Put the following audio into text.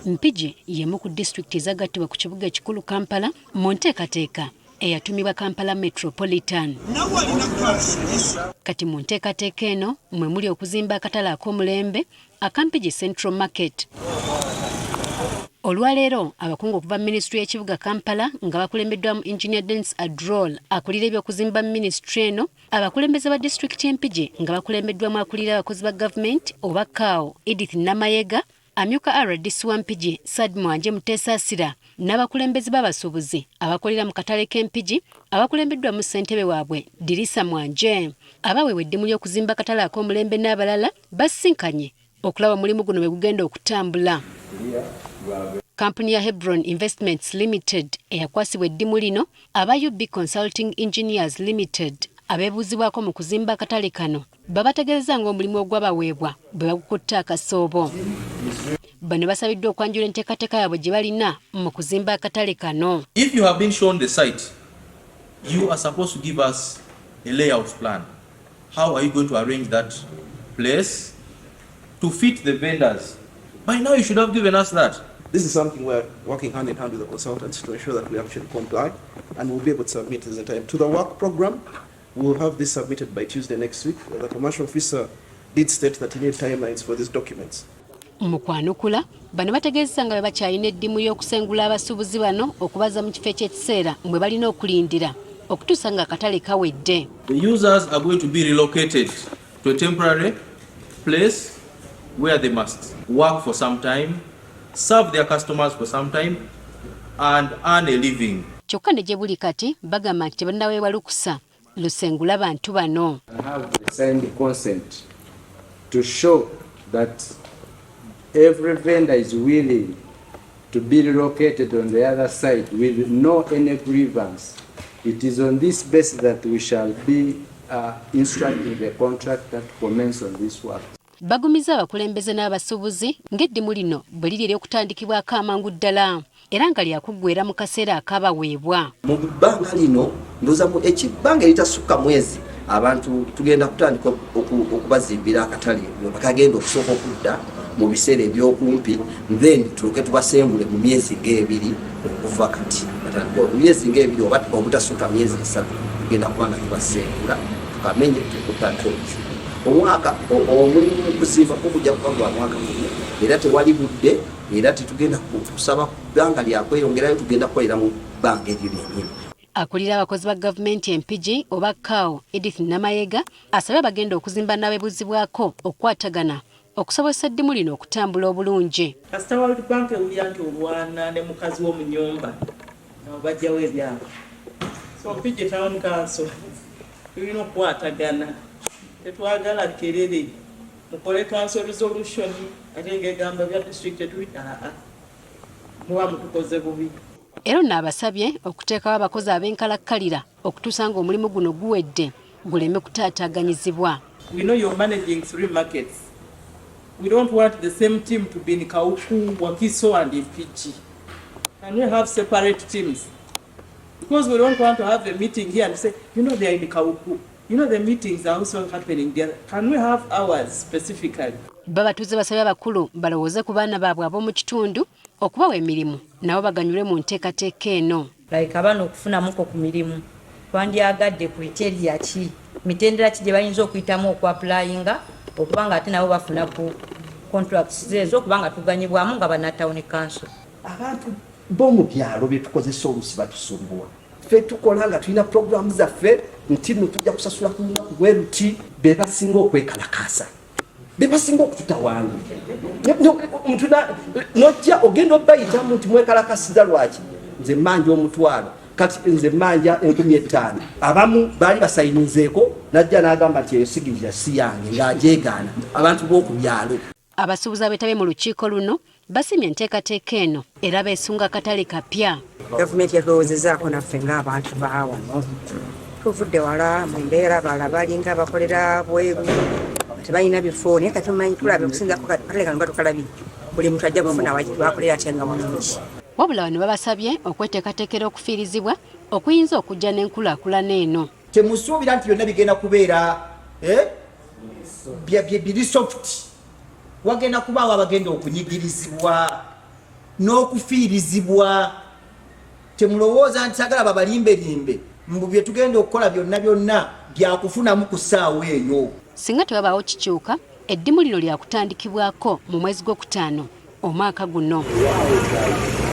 Mpigi y'emu ku disitulikiti ezagattibwa ku kibuga ekikulu Kampala mu nteekateeka eyatumibwa Kampala Metropolitan. Kati mu nteekateeka eno mwe muli okuzimba akatale ak'omulembe aka Mpigi Central Market. Olwaleero abakungu okuva mu minisitule y'ekibuga Kampala nga bakulembeddwamu Engineer Denis Adrol akulira eby'okuzimba mu minisitule eno, abakulembeze ba disitulikiti y'e Mpigi nga bakulembeddwamu akulira abakozi ba gavumenti oba CAO Edith Namayega, amyuka RDC wa Mpigi Saad Mwanje Muteesasira n'abakulembeze b'abasuubuzi abakolera mu katale k'e Mpigi abakulembeddwamu ssentebe waabwe Dirisa Mwanje abaweebwa eddimu ly'okuzimba akatale ak'omulembe n'abalala basisinkanye okulaba omulimu guno bwe gugenda okutambula. Kampuni ya Hebron Investments Limited eyakwasibwa eddimu lino aba UB Consulting Engineers Limited abeebuuzibwako mu kuzimba akatale kano babategeezezza ng'omulimu ogwabaweebwa bwe bagukutte akasoobo. Bano basabiddwa okwanjula enteekateeka yaabwe gye balina mu kuzimba akatale kano. If you have been shown the site, you are supposed to give us a layout plan. How are you going to arrange that place to fit the vendors? By now you should have given us that. This is something we're working hand in hand with the consultants to ensure that we actually comply and we'll be able to submit this in time. To the work program, we'll have this submitted by Tuesday next week. The commercial officer did state that he needed timelines for these documents. Mu kwanukula, bano bategeezezza nga bwe bakyalina eddimu ly'okusengula abasuubuzi bano okubazza mu kifo eky'ekiseera mwe balina okulindira okutuusa ng'akatale kawedde. The users are going to be relocated to a temporary place where they must work for some time, serve their customers for some time and earn a living. Kyokka ne gye buli kati bagamba nti tebannaweebwa lukusa lusengula bantu bano. I have the signed consent to show that every vendor is willing to be relocated on the other side with no any grievance. It is on this basis that we shall be instructing the contractor to commence on this work. Bagumizza abakulembeze n'abasuubuzi ng'eddimu lino bwe liri ery'okutandikibwako amangu ddala era nga lyakuggweera mu kaseera akabaweebwa. Mu bbanga lino ndowooza mu ekibbanga eritasukka mwezi abantu tugenda kutandika okubazimbira akatale mwe bakagenda okusooka okudda mu biseera ebyokumpi, then tulyoke tubasengule mu myezi ng'ebiri okuva kati, mu myezi ng'ebiri oba obutasukka myezi 3 tugenda kuba nga tubasengula tukamenye tukutandika okuzimba. Omwaka omulimu mu kuzimba gukujja kuba gwa mwaka gumu era tewali budde era tetugenda kusaba bbanga lyakweyongerayo, tugenda kukolera mu bbanga eryo lyennyini. Akulira abakozi ba gavumenti e Mpigi oba CAO Edith Namayega asabye abagenda okuzimba n'abeebuuzibwako okukwatagana okusobozesa eddimu lino okutambula obulungi. Kasita World Bank ewulira nti olwana ne mukazi wo mu nnyumba, nabo baggyawo ebyabwe. So Mpigi Town Council tulina okukwatagana, tetwagala kerere, mukole council resolution ate ng'egamba bya district tetuli aa muba mutukoze bubi. Era ono abasabye okuteekawo abakozi ab'enkalakkalira okutuusa ng'omulimu guno guwedde guleme kutaataaganyizibwa. We know you're managing three markets. We don't want the same team to be in Kawuku, Wakiso and Mpigi. Can we have separate teams? Because we don't want to have a meeting here and say, you know, they are in Kawuku. You know, the meetings are also happening there. Can we have ours specifically? Babatuuze basabye abakulu balowooze ku baana baabwe ab'omu kitundu okubawa emirimu nabo baganyulwe mu nteekateeka eno. Like abaana okufunamuko ku mirimu, twandyagadde criteria ki, mitendera ki gye bayinza okuyitamu okuapplyinga okuba nga ate nabo bafuna ku contracts ezo, kubanga tuganyibwamu nga banna town council. Abantu b'omu byalo bye tukozesa oluusi batusumbuwa. Ffe tukola nga tulina pulogulaamu zaffe nti nno tujja kusasula ku lunaku bwe luti. Be basinga okwekalakaasa, be basinga okututawaanya. Omuntu n'ojja ogenda obayitamu nti mwekalakasiza lwaki? Nze mmanja 500, kati nze mmanja 5000. Abamu baali basayinizeeko, n'ajja n'agamba nti eyo signature si yange, ng'agyegaana. Abantu b'oku byalo. Abasuubuzi abeetabye mu lukiiko luno basiimye enteekateeka eno era beesunga akatale kapya. Gavumenti yatulowoozezaako naffe ng'abantu ba wano, tuvudde wala mu mbeera, abalala balinga bakolera bweru tebalina bifo, naye kati tumanyi tulabye okusinza ku katale kano nga tukalabye, buli muntu ajja kufuna wakolera ate nga walungi. Wabula bano babasabye okweteekateekera okufiirizibwa okuyinza okujja n'enkulaakulana eno. Temusuubira nti byonna bigenda kubeera biri soft. Wagenda kubaawo abagenda okunyigirizibwa n'okufiirizibwa. Temulowooza nti sagala babalimbelimbe mbu bye tugenda okukola byonna byonna byakufunamu ku ssaawa eyo. Singa tewabaawo kikyuka, eddimu lino lyakutandikibwako mu mwezi gwokutaano omwaka guno.